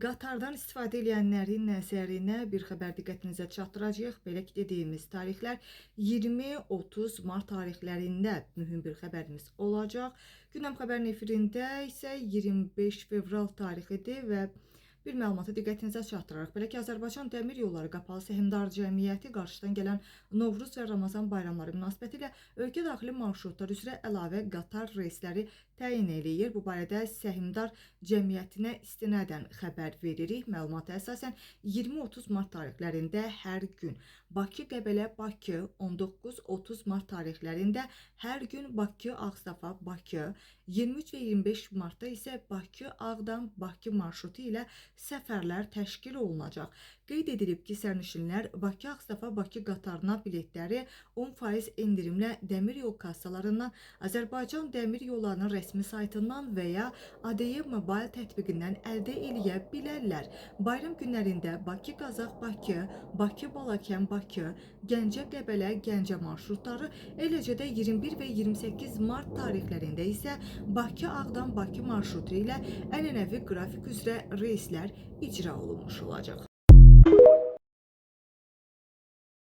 Qatardan istifadə edənlərin nəzərinə bir xəbər diqqətinizə çatdıracağıq. Belə ki, dediyimiz tarixlər 20-30 mart tarixlərində mühüm bir xəbərimiz olacaq. Gündəm xəbərin efirində isə 25 fevral tarixidir və bir məlumatı diqqətinizə çatdırarıq. Belə ki, Azərbaycan Dəmir Yolları Qapalı Səhmdar Cəmiyyəti qarşıdan gələn Novruz və Ramazan bayramları münasibətilə ölkə daxili marşrutlar üzrə əlavə qatar reysləri təyin eləyir. Bu barədə səhmdar cəmiyyətinə istinadən xəbər veririk. Məlumata əsasən 20-30 mart tarixlərində hər gün Bakı-Qəbələ Bakı, 19-30 mart tarixlərində hər gün Bakı-Ağstafa Bakı, 23 və 25 martda isə Bakı-Ağdam Bakı marşrutu ilə səfərlər təşkil olunacaq. Qeyd edilib ki, sərnişinlər Bakı-Ağstafa Bakı qatarına biletləri 10% endirimlə dəmir yol kassalarından, Azərbaycan Dəmir Yollarının rəsmi saytından və ya ADY Mobile tətbiqindən əldə eləyə bilərlər. Bayram günlərində Bakı-Qazax Bakı, Bakı-Balakən Bakı, Gəncə-Qəbələ Gəncə marşrutları, eləcə də 21 və 28 mart tarixlərində isə Bakı-Ağdam Bakı marşrutu ilə ənənəvi qrafik üzrə reyslər icra olunmuş olacaq.